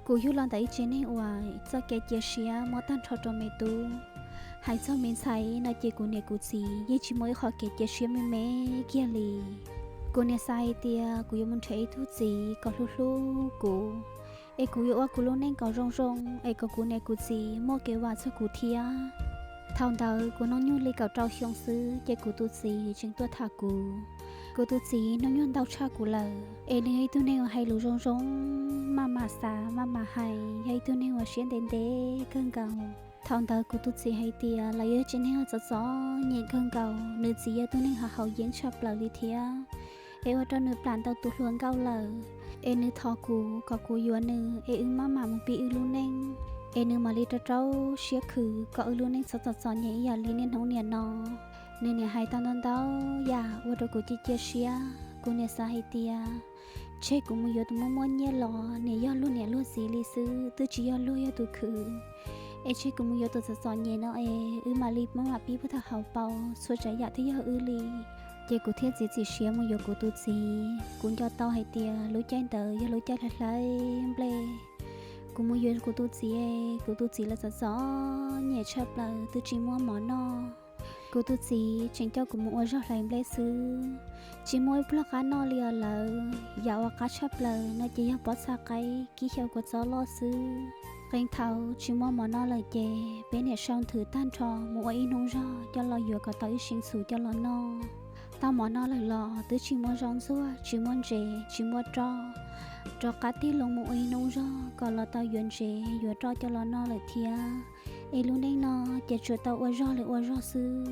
Kuv yug los ntawm ib tsev neeg uas txoj kev cia siab muaj tag nrho rau me tub. Hais txog me ntxhais no ces kuv niam kuv txiv yeej tsis muaj ib qho kev cia siab me me kiag li. Kuv niam xav hais tias kuv yuav mus nrhiav ib tug txiv kom hlub hlub kuv, es kuv yuav ua kuv lub neej kom zoo zoo, es kom kuv niam kuv txiv muaj kev vam txog kuv thiab. Thaum ntawd kuv hnub nyoog li kaum rau xyoo xwb ces kuv tus txiv tseem tuaj tham kuv. Kuv tus txiv hnub nyoog ntau tshaj kuv lawm, es nws yog ib tug neeg uas hais lus zoo zoo, maj mam xav maj mam hais, yog ib tug neeg uas siab ntev ntev kawg nkaus. Thaum ntawd kuv tus txiv hais tias lawv yog tsev neeg uas txom txom nyem kawg nkaus, nws txiv yog tus neeg haus haus yeeb tshaj plaws li thiab, es ua rau nws plam ntau tus hluas nkauj lawm. Es nws thov kuv kom kuv yuav nws es wb maj mam mus pib wb lub neej, es nws mam li rau rau siab khwv kom wb lub neej txhob txom txom nyem ib yam li niaj hnub niam no. Nws niam hais tau ntau ntau yam ua rau kuv cia cia siab. Kuv niam xav hais tias tseg kuv mus yuav tus muaj muaj nyiaj los niam yog luag niam luag txiv li xwb, twb tsis yog luag yog tus khwv. Es tseg kuv mus yuav tus txom txom nyem no es wb mam li maj mam pib puag thaum hauv paus, txhua tsav yam twb yog wb li. Ces kuv thiaj txiav txim siab mus yuav kuv tus txiv. Kuv nco tau hais tias lub caij ntawd yog lub caij hlais hlais nplej. Kuv mus yuav kuv tus txiv, kuv tus txiv lawv txom txom nyem tshaj plaws, twb tsis muaj mov noj. Kuv tus txiv tseem coj kuv mus ua zog hlais nplej xwb, tsis muaj ib pluag qab noj li os lawv. Yam uas qab tshaj plaws no ces yog pob txha qaib kib xyaw kua txob loj xwb. Qee thaum tsis muaj mov noj lawm ces peb niam sau nthwv tag nrho mus ua ib hnub zog coj los yuav kom tau ib seev txhuv coj los noj. Tau mov noj lawm los twb tsis muaj zaub ntxuag, tsis muaj ntsev, tsis muaj roj. Rov qab tig loo mus ua ib hnub zog kom los tau yuav ntsev yuav roj coj los noj lawm thiab. Es lub neej no ces tsuas tau ua zog li ua zog xwb.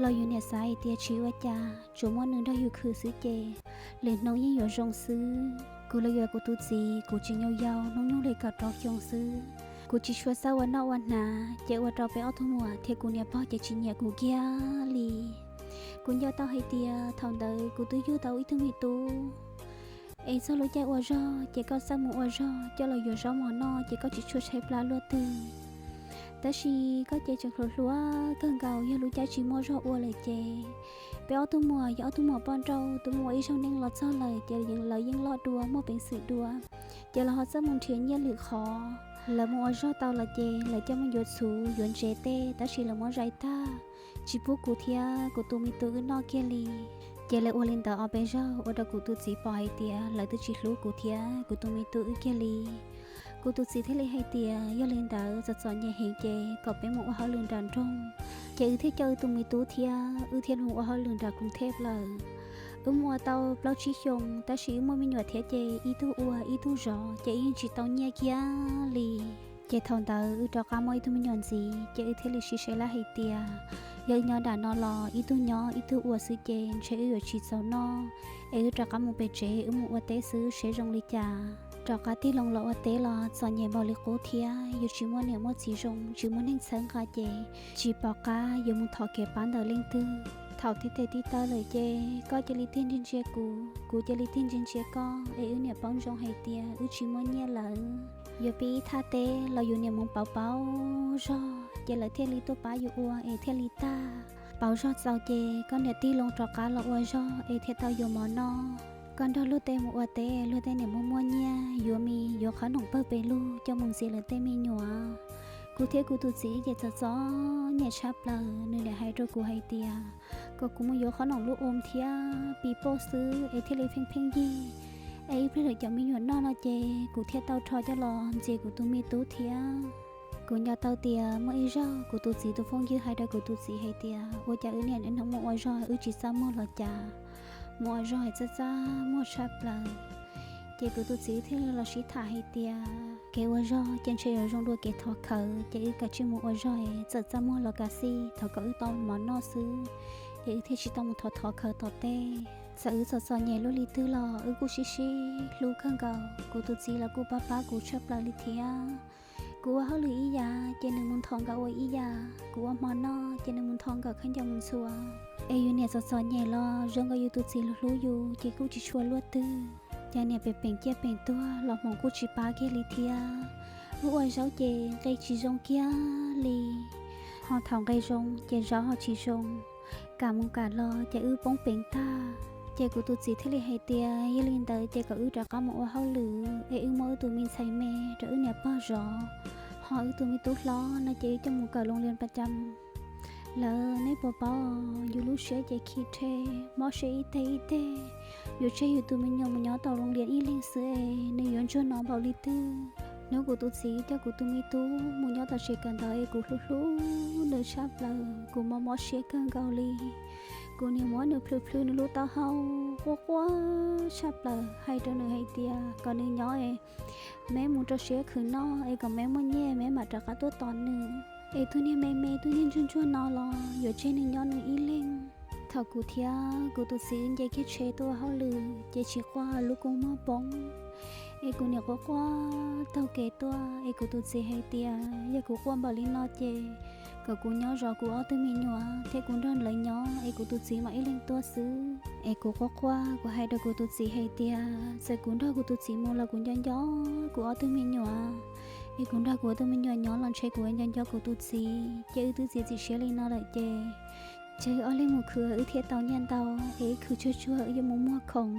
Los yus niam xav hais tias tsis ua cas, tsuas muaj nws nrog yus khwv xwb ces lwm hnub yeej yuav zoo xwb. Kuv los yuav kuv tus txiv kuv tseem yau yau, hnub nyoog li kaum rau xyoo xwb. Kuv tsis tshua txawj ua noj ua hnav, ces ua rau peb ob tug muam thiab kuv niam pog ces tsis nyiam kuv kiag li. Kuv nco tau hais tias thaum ntawd kuv twb yug tau ib tug me tub. Es txog lub caij ua zog ces koj txawj mus ua zog coj los yuav zaub mov noj ces koj tsis tshua tshaib plab luaj twg. Tab sis koj ces tseem hluas hluas kawg nkaus, yog lub caij tsis muaj zog ua lawm ces peb ob tug muam yog ob tug muam poj nrauj, twb mus ua ib zaug neej los txog lawm ces lawv yeej loj dua muaj peev xwm dua. Ces lawv ho txawj mus nrhiav nyiaj lwm qhov. Lawv mus ua zog tau los ces lawv coj mus yuav txhuv yuav ntsev tej, tab sis lawv muab zais tag, tsis pub kuv thiab kuv tus me tub wb noj kiag li. Ces lawv ua li ntawd ob peb zaug ua rau kuv tus txiv pom hais tias lawv twb tsis hlub kuv thiab kuv tus me tub wb kiag li. Kuv tus txiv thiaj li hais tias yog li ntawd txom txom nyem heev ces kom peb mus ua hauj lwm nram nroog. Ces wb thiaj coj wb tus me tub thiab wb thiaj mus ua hauj lwm nram Koos Thej lawm. Wb mus ua tau plaub tsib xyoo, tab sis wb muaj me nyuam thiab ces ib tug ua ib tug zov ces wb yeej tsis tau nyiaj kiag li. Ces thaum ntawd wb rov qab muaj ib tug me nyuam ntxiv ces wb thiaj li sib sab laj hais tias yog wb nyob nram no los ib tug nyob ib tug ua xwb ces ntshe wb yuav tsis txaus noj, es wb rov qab mus pem tsev wb mus ua teb xwb seb zoo li cas. Rov qab tig loo los ua teb los txom nyem npaum li qub thiab, yus tsis muaj niam muaj txiv zoo, tsis muaj neeg txhawb nqa ces tsis pom qab yuav mus thov kev pab ntawm leej twg. Thaum tib tes tib taw lawm ces koj cia li tig ntsia ntsia kuv, kuv cia li tig ntsia ntsia koj, es wb niam paub zoo hais tias wb tsis muaj nyiaj lawm. Yuav pib ib thaj teb los yus niam mus pauv pauv zog ces lawv thiaj li tuaj pab yus ua es thiaj li tag. Pauv zog txaus ces koj niam tig loo rov qab los ua zog es thiaj tau yuav mov noj. Koj nrog luag tej mus ua teb, luag tej niam muaj muaj nyiaj, yuav mis yuav qhob noom pawg pes lug coj mus ntxias lawv tej me nyuam. Kuv thiab kuv tus txiv ces txom txom nyem tshaj plaws, nws niam hais rau kuv hais tias kom kuv mus yuav qhob noom lub um thiab pis poj xwb es thiaj li pheej pheej yig, es ib pliag lawv cov me nyuam noj no ces kuv thiaj tau rho coj los ntxias kuv tus me tub thiab. Kuv nco tau tias muaj ib zaug kuv tus txiv tus phooj ywg hais rau kuv tus txiv hais tias ua cas wb niam hnub mus ua zog wb tsis txaj muag los cas, mus ua zog es txaj txaj muag tshaj plaws. Ces kuv tus txiv thiaj li los sib tham hais tias kev ua zog ces ntshe yuav zoo dua kev thov khawv, ces wb kav tsij mus ua zog es txawm txaj muag los kav xij thov kom wb tau mov noj xwb, es wb thiaj tsis tau mus thov thov khawv tom tej. Txawm wb txom txom nyem luaj li twg los wb kuj sib sib hlub kawg nkaus, kuv tus txiv los kuj pab pab kuv tshaj plaws li thiab. Kuv ua hauj lwm ib yam ces nws mus nthos nkawd ua ib yam, kuv ua hmo noj ces nws mus nthos nkawd khaub ncaws mus ntxhua. Es yus niam txom txom nyem los zoo nkaus yus tus txiv hlub hlub yus ces kuj tsis tshua luaj twg. Cas niam pem peem ciaj peem tuag los hmoov kuj tsis pab kiag li thiab. Wb ua zaub ces nqe tsis zoo kiag li, ho thaum nqe zoo ces zaub ho tsis zoo. Kam mus kam los ces wb poob peev tag. Ces kuv tus txiv thiaj li hais tias yog li ntawd ces kom wb rov qab mus ua hauj lwm es wb muab wb tus me ntxhais me rau wb niam pog zov, ho wb tus me tub hlob no ces wb coj mus kawm loo lias pas cas. Lawv, neb puas paub, yus lub siab ces khi rhe, mob siab ib teg ib teg. Yuav tseg yus tus me nyuam mus nyob tau loo lias ib leeg xwb es nws yuav ntsuag no npaum li twg. Hnub kuv tus txiv coj kuv tus me tub mus nyob tom tsev kawm ntawv es kuv hlub hlub nws tshaj plaws, kuv mob mob siab kawg nkaus li. Kuv niam muab nws plhws plhws nws lub taub hau, quaj quaj tshaj plaws, hais rau nws hais tias kom nws nyob es meb mus rau siab khwv noj es kom meb muaj nyiaj meb mam rov qab tuaj tos nws. Es tus niag me me tus niag ntsuag ntsuag no los yuav tseg nws nyob nws ib leeg. Thaum kuv thiab kuv tus txiv nce kiag tsheb tuaj ua hauj lwm ces tsis quaj lub kua muag poob. Es kuv niam quaj quaj taug kev tuaj es kuv tus txiv hais tias yog kuv quaj npaum li no ces kom kuv nyob zov kuv ob tug me nyuam thiab kuv nrog lawv nyob es kuv tus txiv mam ib leeg tuaj xwb. Es kuv quaj quaj kuv hais rau kuv tus txiv hais tias txawm kuv nrog kuv tus txiv mus los kuv nco nco kuv ob tug me nyuam, es kuv nrog kuv ob tug me nyuam nyob los ntshe kuv nco nco kuv tus txiv, ces wb twb txiav txim siab li no lawm ces ces wb ob leeg mus khwv wb thiaj tau nyiaj ntau, es wb khwv tsuag tsuag wb yuav mus muag khoom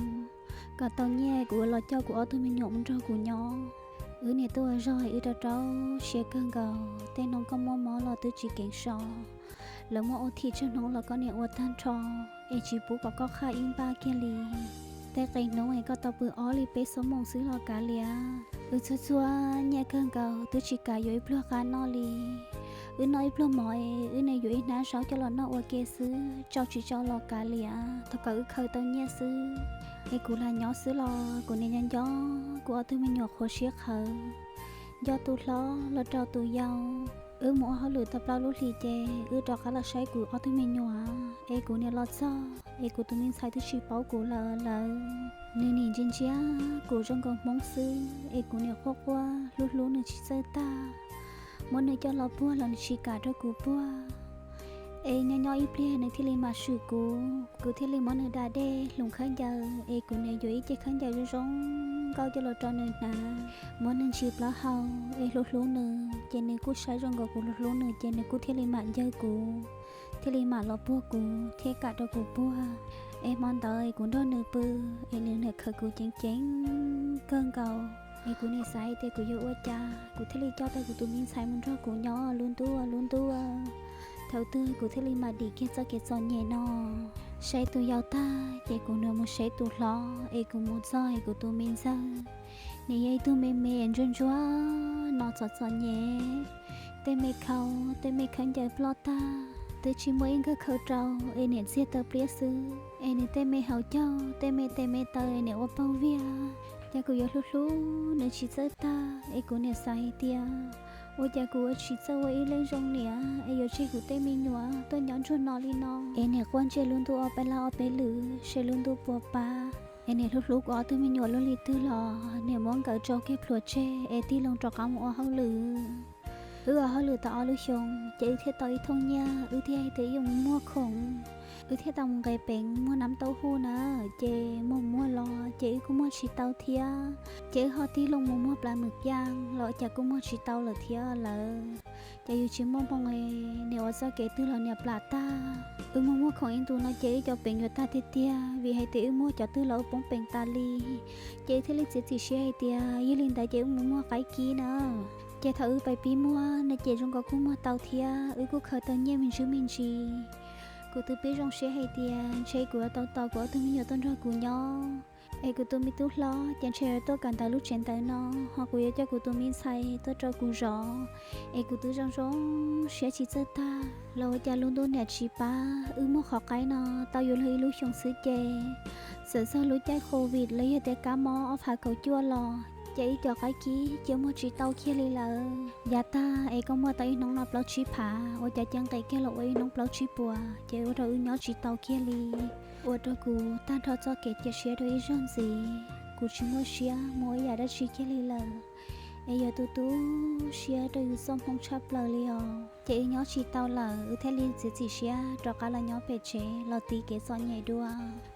kom tau nyiaj kuv los coj kuv ob tug me nyuam mus nrog kuv nyob. Wb niam tuaj ua zog wb rau rau siab kawg nkaus, tej hnub koj muaj mob los twb tsis keev so, lawv muaj ua thim tsawg hnub los koj niam ua tag nrho, es tsis pub kom koj qhaj ib npaj kiag li. Tej qee hnub es koj tau pw ob li peb xuab moos xwb los kav liam. Wb txhua txhua nyiaj kawg nkaus twb tsis kam yuav ib pluag qab noj li. Wb noj ib pluag mov es wb niam yuav ib hnab zaub coj los noj ua ke xwb, tsau tsis tsau los kav liam, thov kom wb khaws tau nyiaj xwb. Es kuv lam nyob xwb los kuv niam nco nco kuv ob tug me nyuam qhuav siab qhawv, nco tus hlob los rau tus yau. Wb mus ua hauj lwm tau plaub lub hlis ces wb rov qab los saib kuv ob tug me nyuam, es kuv niam los txog es kuv tus me ntxhais twb tsis paub kuv lawm lawm. Nws nim ntsia ntsia kuv zoo nkaus hmoob xwb, es kuv niam quaj quaj hlub hlub nws tsis txawj tag, muab nws coj los puag los nws tsis kam rau kuv puag. Es nyob nyob ib pliag nws thiaj li mam swm kuv, kuv thiaj li muab nws da dej hloov khaub ncaws, es kuv niam yuav ib ce khaub ncaws zoo zoo nkauj coj los rau nws hnav, muab nws ntsis plaub hau, es hlub hlub nws, ces nws kuj saib zoo nkaus kuv hlub hlub nws, ces nws kuj thiaj li mam ncawg kuv, thiaj li mam los puag kuv thiab kam rau kuv puag. Es hmo ntawd es kuv nrog nws pw, es nws niam khawm kuv ceev ceev kawg nkaus. Es kuv niam xav hais tias kuv yuav ua cas, kuv thiaj li coj tau kuv tus me ntxhais mus nrog kuv nyob lub ntuj lub ntuj. Thaum twg kuv thiaj li mam dim kiag txoj kev txom nyem no. Saib tus yau tag ces kuv niam mus saib tus hlob, es kuv mus txog es kuv tus me ntxawg, nws yog ib tug me me ntsuag ntsuag no txom txom nyem, tej me khau, tej me khaub ncaws ploj tag, twb tsis muaj ib nkawg khau rau, es niam txiag taw pliab xwb, es nws tej me hauv caug, tej me tes me taw es niam ua paug viag. Cas kuv yuav hlub hlub nws tsis txawj tag, es kuv niam xav hais tias ua cas kuv ua tsis txawj ua ib leej zoo niam, es yuav tseg kuv tej me nyuam tuaj nyob ntsuag no li no. Es niam quaj ntsej lub ntuj ob peb lab ob peb lwm, seb lub ntuj puas pab. Es niam hlub hlub kuv ob tug me nyuam luaj li twg los niam muab nkawd tso kiag plhuav tseg es tig loo rov qab mus ua hauj lwm. Wb ua hauj lwm tau ob lub xyoo ces wb thiaj tau ib thooj nyiaj, wb thiaj hais tias yuav mus muag khoom, wb thiaj tau mus nqes peev muag nab tauj huj na, ces muag muag los ces wb kuj muag tsis tau thiab. Ces wb ho tig loo mus muag plas mwm kiaj los cas kuj muag tsis tau lawm thiab lawm. Ces yus tsis muaj hmoo, niam ua txoj kev twg los niam plam tag. Wb muag muag khoom ib ntus no ces wb cov peev yuav tag tiag tiag, vim hais tias wb muag cov twg los ua poob peev tas li. Ces wb thiaj li txiav txim siab hais tias yog li ntawd ces wb mus muag qaib kib na. Ces thaum wb pais pib muag no ces zoo nkaus kuj muag tau thiab, wb kuj khaws tau nyiaj me ntsis me ntsis. Kuv twb pib zoo siab hais tias ntshe kuv yuav tau tos kuv ob tug me nyuam tuaj nrog kuv nyob, es kuv tus me tub hlob ces ntshe yuav tuaj kawm ntawv lub tsev ntawd no, ho kuv yuav coj kuv tus me ntxhais tuaj rau kuv zov. Es kuv twb zoo zoo siab tsis txawj tag los ua cas lub ntuj niam tsis pab, wb muag qhov qaib no tau yuav luag ib lub xyoo xwb ces txawm txog lub caij covid los yog tias kab mob ob phav kaum cuaj los ces wb cov qaib kib cia muag tsis tau kiag li lawm. Yav tag es koj muag tau ib hnub no plaub tsib phav, ua cas cia nqes kiag los ua ib hnub plaub tsib puas, ces ua rau wb nyob tsis tau kiag li. Ua rau kuv tag nrho txoj kev cia siab rau ib zaug ntxiv, kuv tsis muaj siab mus ua ib yam dab tsi kiag li lawm. Es yog tu tu siab rau yus txoj hmoo tshaj plaws li os. Ces wb nyob tsis tau lawm, wb thiaj li txiav txim siab rov qab los nyob pem tsev los tiv kev txom nyem dua.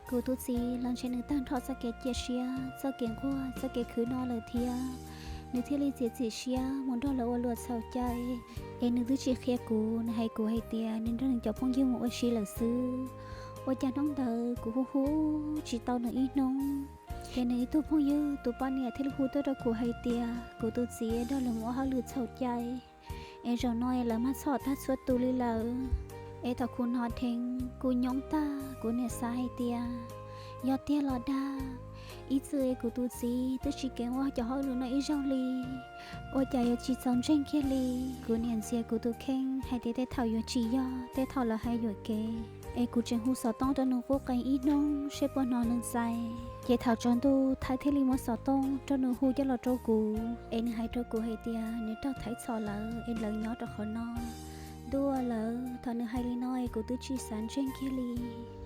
Kuv tus txiv los ntshe nws tag nrho txoj kev cia siab, txoj kev nquag, txoj kev khwv noj lawm thiab. Nws thiaj li txiav txim siab mus nrog lawv ua luam txhaum cai. Es nws twb tsis qhia kuv, nws hais kuv hais tias nws nrog nws cov phooj ywg mus ua si lawm xwb. Ua cas hnub ntawd kuv hu hu tsis tau nws ib hnub, ces nws ib tug phooj ywg tus poj niam thiaj li hu tuaj rau kuv hais tias kuv tus txiv dag lawv mus ua hauj lwm txhaum cai, es zaum no es lawv mag txhom tag txhua tus li lawm. Es thaum kuv hnov dheev kuv nyoob tag, kuv niam xav hais tias yog tiag los dag, ib txwm es kuv tus txiv twb tsis kheev ua cov hauj lwm no ib zaug li, ua cas yuav tsis txaus ntseeg kiag li. Kuv niam ntxias kuv tus kheej hais tias tej thaum yuav tsis yog tej thaum lawv hais yuam kev, es kuv tseem hu xov tooj rau nws qub qees ib hnub seb puas hnov nws txais. Ces thaum tsaus ntuj Thaib thiaj li muab xov tooj rau nws hu coj los rau kuv, es nws hais rau kuv hais tias nws raug Thaib txhom lawm es lawv nyob rau qhov no. Ntuj, lawv thaum nws hais li no es kuv twb tsis xav ntseeg kiag li.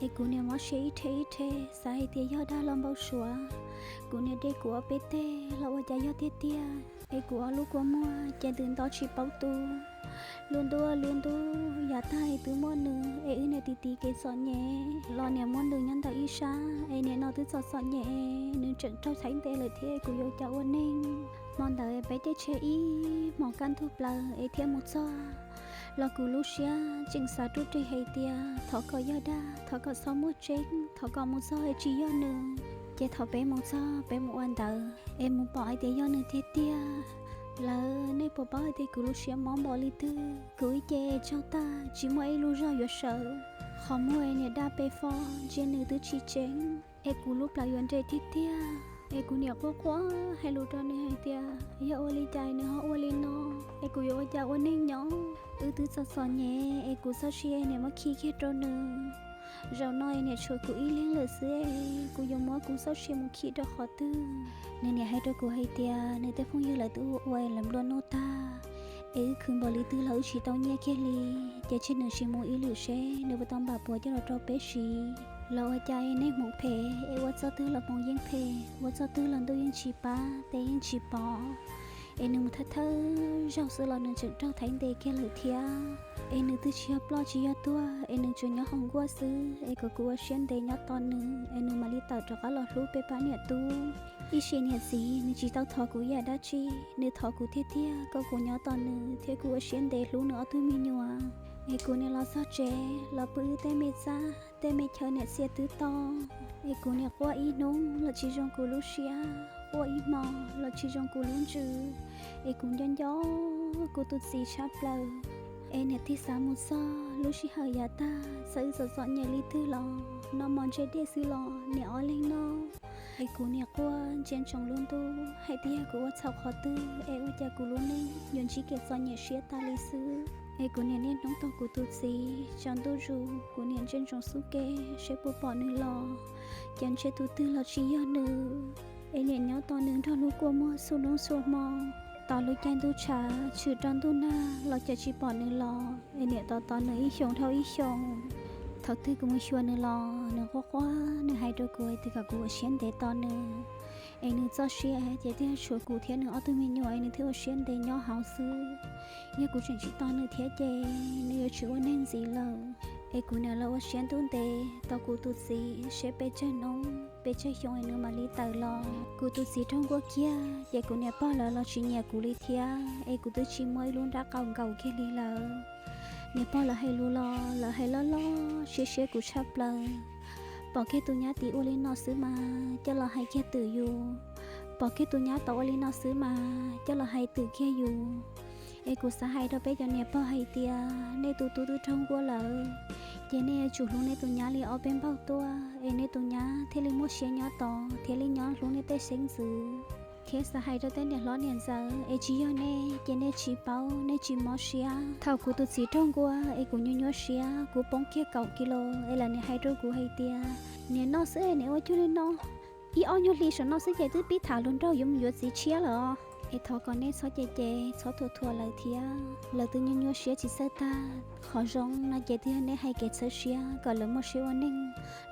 Es kuv niam mob siab ib rhe ib rhe, xav hais tias yog dag los npau suav. Kuv niam de kuv ob peb teg los ua cas yog tiag tiag. Es kuv ob lub kua muag ces ntws nto tsis paub tu. Lub ntuj, lub ntuj, yav tag es twb muaj nws es wb niam tiv tiv kev txom nyem los niam muab nws nyob ntawm ib sab, es niam no twb txom txom nyem es nws tseem raug Thaib ntes lawm thiab, kuv yuav ua cas ua neeg. Hmo ntawd es peb caij tsheb ib hmos kaj ntug plaws es thiaj mus txog, los kuv lub siab tseem xav ruj reg hais tias thov kom yog dag, thov kom txhob muaj tseeb, thov kom mus txog es tsis yog nws. Ces thaum peb mus txog peb mus ua ntawv es mus pom hais tias yog nws tiag tiag. Lawv, nej puas paub hais tias kuv lub siab mob npaum li twg? Kuv ib ce tsaug tag tsis muaj ib lub zog yuav sawv. Qhov muag es niam daj pes fo, ntsia nws twb tsis tseev, es kuv lub plawv yuav nres tiag tiag. Es kuv niam quaj quaj hais lus rau nws hais tias yog ua li cas nws ho ua li no, es kuv yuav ua cas ua neeg nyob. Wb twb txom txom nyem es kuv txoj sia niam muab khi kiag rau nws. Zaum no es niam tshuav kuv ib leeg lawm xwb, kuv yuav muab kuv txoj sia mus khi rau qhov twg? Nws niam hais rau kuv hais tias nws tej phooj ywg lawv twb ua ua es lawv nplua nuj tag, es wb khwv npaum li twg los wb tsis tau nyiaj kiag li. Ces tseg nws tsis mus ib lwm seb nws puas tau npam puas coj los rau peb siv. Los ua cas es neeg hmoov phem es ua txoj twg los hmoov yeej phem, ua txoj twg los ntuj yeej tsis pab, tes yeej tsis pom. Es nws mus thawj thawj zaug xwb los nws tseem raug Thaib ntes kiag lawm thiab. Es nws twb tsis yog ploj tsis yog tuag, es nws tsuas nyob hauv nkuaj xwb, es kom kuv ua siab ntev nyob tos nws, es nws mam li tawm rov qab los hlub peb pab niam tub. Ib sim niam txiv nws tsis tau thov kuv yam dab tsi, nws thov kuv tiag tiag kom kuv nyob tos nws thiab kuv ua siab ntev hlub nws ob tug me nyuam. Es kuv niam los txog tsev los pw wb tej me txaj tej me chaw niam txiv twb to. Es kuv niam quaj ib hnub los tsis zoo kuv lub siab, quaj ib hmo los tsis zoo kuv lub ntsws. Es kuv nco nco kuv tus txiv tshaj plaws. Es niam tig xav mus txog lub sij hawm yav tag, txawm wb txom txom nyem li twg los noj mov ntsej dej xwb los niam ob leeg noj. Es kuv niam quaj ntsia ntsoov lub ntuj hais tias yog kuv ua txhaum qhov twg es ua cas kuv lub neej yuav ntsib kev txom nyem siab tas li xwb. Es kuv niam niaj hnub taug kuv tus txiv tsaus ntuj zus, kuv niam ntsia ntsoov xub ke seb puas pom nws los, cas ntshe tus twg los tsis yog nws. Es niam nyob tos nws nrog lub kua muag txhua hnub txhua hmo, tos lub caij ntuj tshav tshwm rau ntuj nag los cas tsis pom nws los. Es niam tos tos nws ib xyoos dhau ib xyoos. Thaum twg kuv mus xyuas nws los nws quaj quaj, nws hais rau kuv hais tias kom kuv ua siab ntev tos nws. Es nws txoj sia ces twb yog tshuav kuv thiab nws ob tug me nyuam es nws thiaj ua siab ntev nyob hauv xwb. Yog kuv tseem tsis tos nws thiab ces nws yuav tsis ua neeg ntxiv lawm. Es kuv niam los ua siab ntuj ntev tos kuv tus txiv seb pes tsawg hnub pes tsawg xyoo es nws mam li tawm los. Kuv tus txiv raug nkuaj kiag ces kuv niam pog lawv los tsis nyiam kuv li thiab, es kuv twb tsis muaj ib lub nrab qaum nkaus kiag li lawm. Niam pog lawv hais lus los lawv hais loj loj siab siab kuv tshaj plaws. Pom kiag tus nyab tid ua li no xwb mas coj los hais kiag twm yus, pom kiag tus nyab tod ua li no xwb mas coj los hais twm kiag yus. Es kuv xav hais rau peb cov niam pog hais tias nej tus tub twb raug nkuaj lawm, ces nej yuav tsum hlub nej tus nyab li ob peb npaug tuaj es nej tus nyab thiaj li muaj siab nyob tos thiaj li nyob hlub nej tej xeeb ntxwv. Thiab xav hais rau tej niam hlob niam ntxawm es tsis yog nej ces nej tsis paub, nej tsis mob siab. Thaum kuv tus txiv raug nkuaj es kuv nyuaj nyuaj siab, kuv poob kiag kaum kis lus es lawv niam hais rau kuv hais tias niam noj xwb es niam ua cuag li no, ib ob nyuag hli saum no xwb ces twb pib tham hluas nraug yuav mus yuav txiv tshiab lawm os. Es thov kom nej txhob cem cem txhob thuam thuam lawv thiab, lawv twb nyuaj nyuaj siab tsis txawj tag. Qhov zoo no ces twb yog nej hais kev txhawb siab kom lawv muaj siab ua neeg,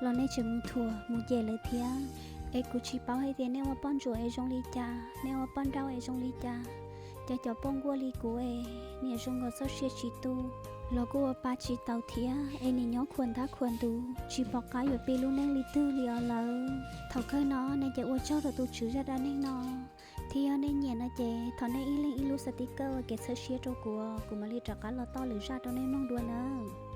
los nej tseem mus thuam mus cem lawv thiab. Es kuv tsis paub hais tias nej ua poj ntsuam es zoo li cas, nej ua poj nrauj es zoo li cas. Cov cov poj nkuaj li kuv es niam zoo nkaus txoj sia tsis tu, los kuj ua pa tsis taus thiab es niam nyob khuam ntab khuam ntuv tsis pom qab yuav pib lub neej li twg li os lawm. Thaum kawg no nej ces ua tsaug rau tus tswv zaj dab neeg no, thiab yog nej nyiam no ces thov nej ib leeg ib lub xav tib kawj ua kev txhawb siab rau kuv, kuv mam li rov qab los toj lwm zaj rau nej mloog dua nawb.